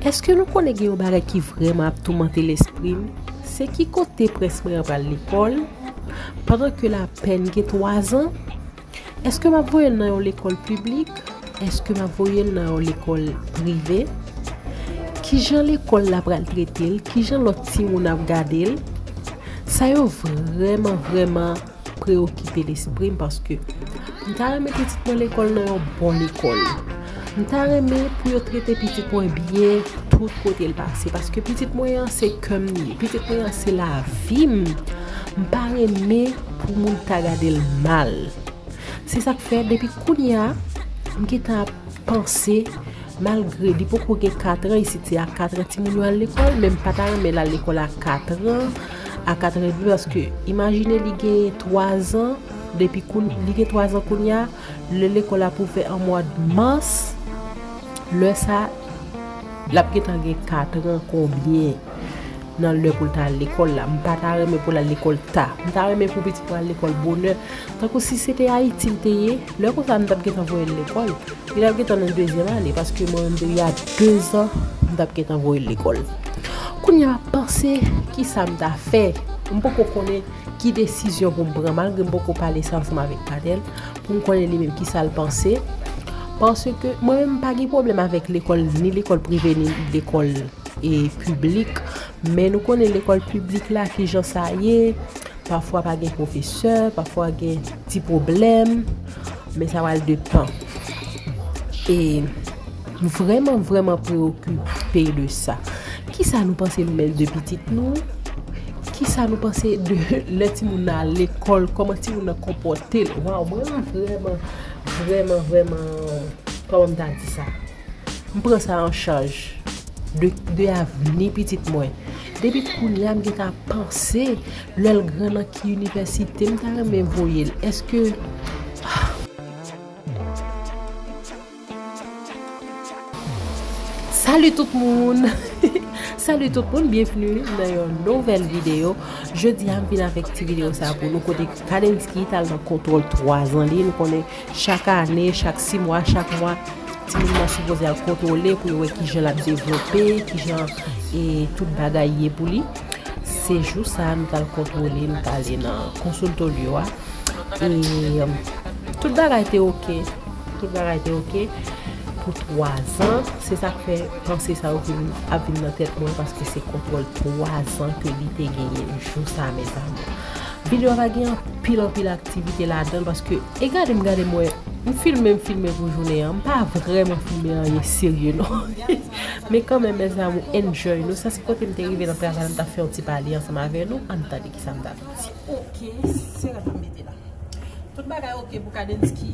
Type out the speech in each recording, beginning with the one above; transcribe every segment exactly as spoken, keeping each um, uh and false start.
Èske nou konnen gen yon bagay ki vrèman ap toumante lespri m? Se ki kote prens mwen an pral lekòl, pandan ke l apèn gen twazan? Èske m ap voye l nan yon lekòl piblik? Èske m ap voye l nan yon lekòl prive? Kijan lekòl la pral trete l? Kijan lòt timoun ap gade l? Sa yo vrèman, vrèman preokipe lespri m, paske m ta renmen pitit mwen lekòl nan yon bon lekòl. M ta renmen pou yo trete pitit mwen byen tout kote l pase, paske pitit mwen an se kè m li ye, pitit mwen an se lavi m. M pa renmen pou moun ta gade l mal. Se sa k fè depi kounye a, m gentan ap panse, malgre li poko gen katran, isit se a katran timoun yo al lekòl, men m pa ta renmen l al lekòl a katran, a katran edmi, paske imajine li gen twazan, depi koun-, li gen twazan kounye a, lè lekòl ap ouvè an mwa mas, lè sa, l ap gentan gen katran konbyen nan lè pou l ta al lekòl la. M pa ta renmen pou l al lekòl ta. M ta renmen pou pitit mwen al lekòl bonè. Tankou si se te Ayiti l te ye, lè konsa m t ap gentan voye l lekòl. Li t ap gentan nan dezyèm ane, paske mwen menm depi a dezan, m t ap gentan voye l lekòl. Kounye a m ap panse, kisa m ta fè? M poko konnen ki desizyon pou m pran, malgre m poko pale sa ansanm avèk Kadèl, pou m konnen li menm kisa l panse. Paske mwen menm m pa gen pwoblèm avèk lekòl, ni lekòl prive, ni lekòl, e, piblik. Men nou konnen lekòl piblik la, kijan sa ye. Pafwa pa gen pwofesè, pafwa gen ti pwoblèm. Men sa pral depann. E m vrèman, vrèman preokipe de sa. Kisa nou panse nou menm de pitit nou? Kisa nou panse de lè timoun nan al lekòl? Kòman timoun nan konpòte l? Waw, mwen menm vrèman, vrèman, vrèman, kòman m ta di sa? M pran sa an chaj de, de avni pitit mwen. Depi kounye a, m gentan ap panse, lè l gran, nan ki inivèsite m ta renmen voye l. Èske Salut tout moun! Salut tout moun, byenvni nan yon nouvèl videyo. Jodi a, m vin avèk ti videyo sa pou nou, kote Kadensky t al nan kontwòl twazan li. Nou konnen chak ane, chak sis mwa, chak mwa, timoun nan sipoze al kontwole pou yo wè kijan l ap devlope, kijan, e, tout bagay ye pou li. Se jou sa a nou t al kontwole, nou t ale nan konsiltoryo a. E, um, tout bagay te oke. Tout bagay te oke pou twazan. Se sa k fè panse sa yo vin, ap vin nan tèt mwen, paske se kontwòl twazan ke li te genyen jou sa a, mezanmi. Videyo a va gen anpil, anpil aktivite ladan l, paske, e gade m, gade m wè, m filme, m filme pou jounen an. M pa vrèman filme anyen serye, non. Men kanmenm, mezanmi, enjoy nou. Sa se kote m te rive nan travay la, m t ap fè yon ti pale ansanm avè nou. Ann tande kisa m t ap di. Oke, se rad la m mete la. Tout bagay oke pou Kadensky,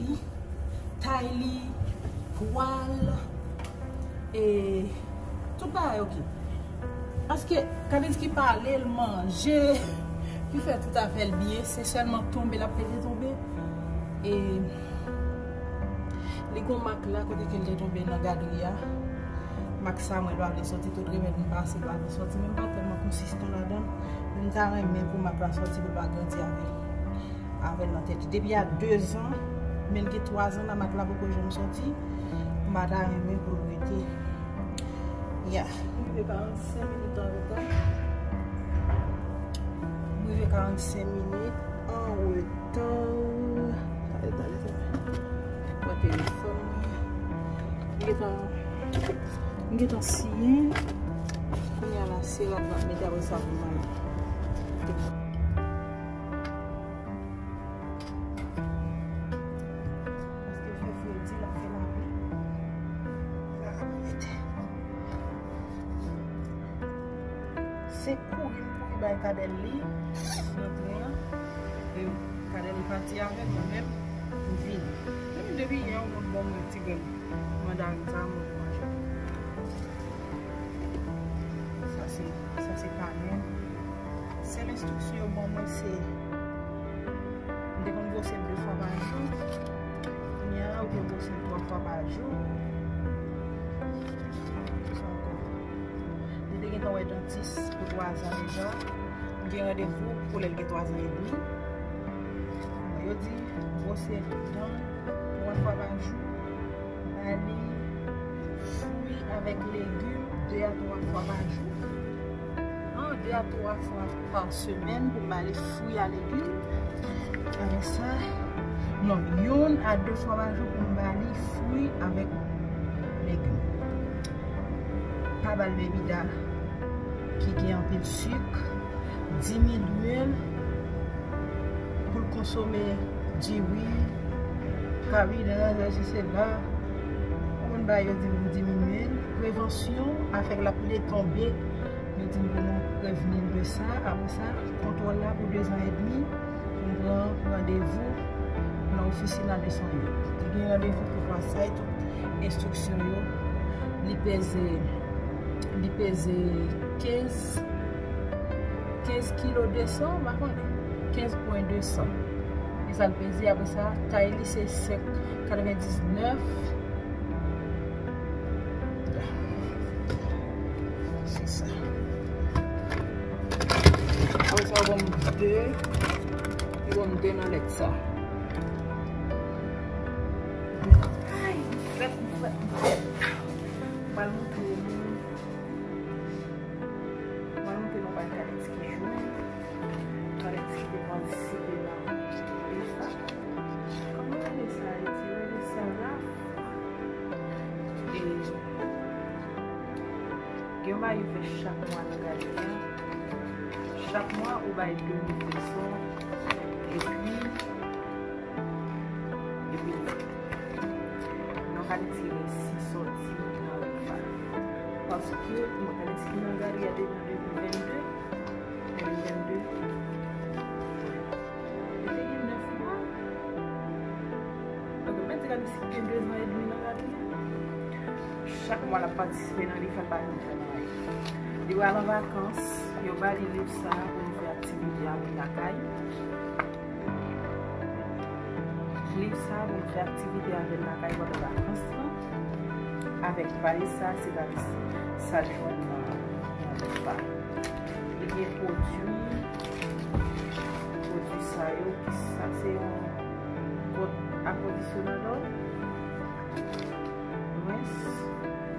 tay li, pwa l, e tout bagay oke. Paske Kadensky pale, l manje, li fè tout afè l byen, se sèlman tonbe l ap pede tonbe. E li gon mak la kote ke l te tonbe nan gadri a. Mak sa mwen l pa vle sòti, tout remèd m pase l pa vle sòti, men m pa tèlman konsistan ladan l. Men m ta renmen pou mak la sòti pou l pa grandi avè l, avè l nan tèt li. Depi a dezan, men l gen twazan la, mak la poko janm sòti. M pa ta renmen pou l rete. Ya. M rive karannsenk minit an reta. M rive karannsenk minit an reta. Tande, tande, tande. Pran telefòn mwen. M gentan, m gentan siyen. Kounye a la, se rad m ap mete, apre sa pou m ale. Paske l fè fredi, l ap fè lapli. Rad la mete. Se kouri m kouri bay Kadèl li nan tren an. E Kadèl li pati avè l, mwen menm, m vini. Depi, depi yè, yon moun ban mwen ti grenn mandarin sa, mwen manje. Sa se, sa se kanèl. Sèl enstriksyon yo ban mwen se, m te konn bwose l de fwa pa jou. Kounye a, ou dwe bwose l twa fwa pa jou. Kisa ankò? Li te gentan wè dantis pou twazan deja. M gen randevou pou lè l gen twazan edmi. Yo di, bwose dan twa fwa pa jou. Ba li fwi avèk legim De a twa fwa pa jou. Non, de a twa fwa pa semèn pou m ba li fwi a legim. Apre sa, non, youn a de fwa pa jou pou m ba li fwi avèk legim. Pa ba l bebida ki gen anpil sik. Diminye l pou l konsome diri, kari, nan sesi sela. Ou konn bagay yo di m diminye l. Prevansyon, afè k l ap tonbe, yo di m pou nou prevni l de sa. Apre sa, kontwòl la pou dezan edmi, pou m pran randevou nan ofisin a de san yo. Li gen randevou pou fè sa, tout enstriksyon yo. Li peze, li peze kenz, kenz kilo de san, m pa konnen. Kenz pwen de san. E sa l peze, apre sa, tay li se senk katrevendiznèf. Se sa. Apre sa, yo ban m de, yo ban m de nan lèt sa. Ay, m frèt, m frèt, m frèt. M pral montre nou. M pral montre nou bagay Kalens ki jwe. Kalens ki te patisipe nan L F A. Kòman rele sa? Yo di rele sa la. E gen yon bagay yo fè chak mwa nan gade a. Chak mwa, ou bay de mil peso. Epi, epi, non, Kalens ki resi sòti nan L F A. Paske, mwen, Kalens ki nan gade a depi de mil vennde. De mil vennde. Li te gen nèf mwa. Donk, mwen di Kalens gen de zan edmi nan gade a. Chak mwa l ap patisipe nan L F A, l pa janm fè anyen. Li pral an vakans, yo ba li liv sa a pou l fè aktivite avèk lakay. Liv sa a pou l fè aktivite avèk lakay pandan vakans lan. Avèk valiz sa a, se valiz sa l jwenn nan, nan L F A. Li gen pwodui, pwodui sa yo, ki sa se yon kot akondisyonadò. Rens,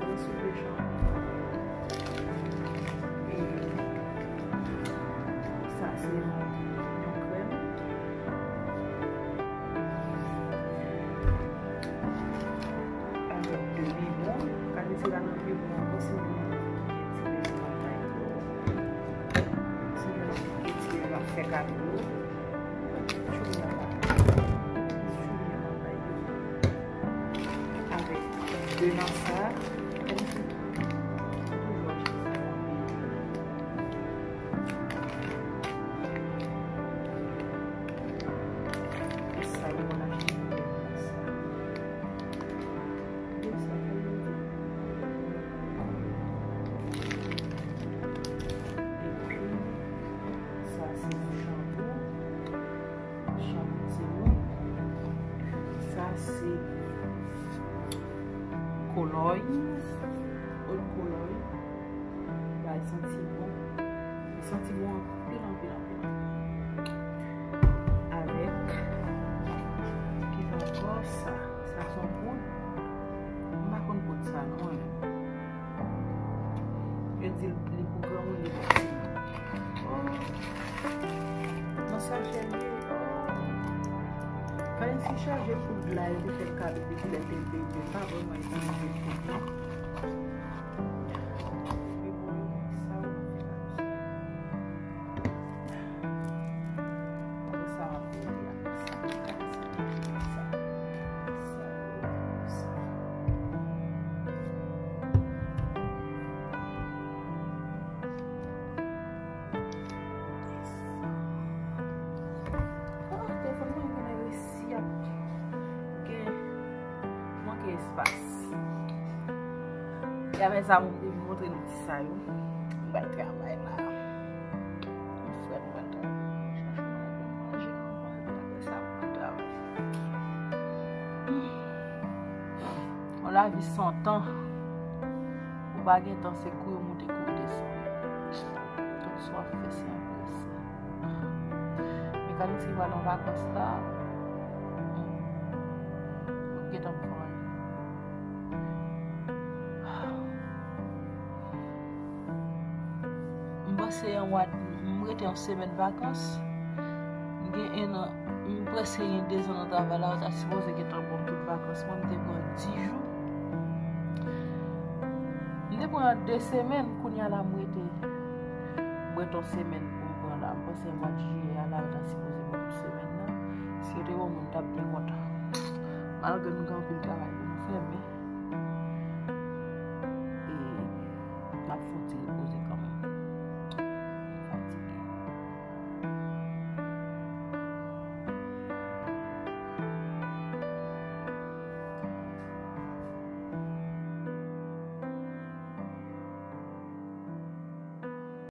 rens ou de jan. E sa se yon, yon krèm. Avèk de bibwon, kalite la nan bibwon ankò, se menm ki gen ti rezon nan kay yo. Se menm ki gen ti rezon ap fè kado. Avèk de nan sa, kòmsi toujou achte sa nan peyi. E sa yo konn achte nan sa. De sa pou yo di. Epi, sa se yon chanpou. Chanpou ti nou. Sa se kolòy. Od kolòy. Bay santi bon. Li santi bon anpil, anpil, anpil, anpil. Avèk, ki ankò sa? Sa se yon poud. M pa konn poud sa non, mwen menm. Yo di li pou granmoun, li pou timoun. Oh. Nan sachè li ye. Oh. Kalens ki chaje poud la, yo te fè l kado depi lè l te bebe. Pa vrèman itilize poud la. Epi pou yo, sa yo fè la. Apre sa, m ap mete avèk sa. Sa yo, sa. Oh, telefòn mwen genlè resi ap gen manke espas. E apre sa, mwen te vin montre nou ti sa yo. M bay travay la. M frèt, m pral travay. Chache manje anvan, epi apre sa, m pral travay. Yon lavi san tan. Ou pa gen tan, se kou yo moute, kou yo desann. Tout sa w ap fè, se enprese. Men kann ti pral an vakans la, hmm, ou gentan pran. Panse yon mwa, m rete yon semèn vakans. M gen en an, m prèske gen de zan nan travay la, yo ta sipoze gentan ban m tout vakans mwen, m te pran dis jou. M te pran de semèn, kounye a la m rete. M rete yon semèn pou m pran la. M panse mwa jiyè a la, yo ta sipoze ban m semèn nan. Si yo te ban m, m t ap byen kontan. Malgre nou gen anpil travay pou nou fè, men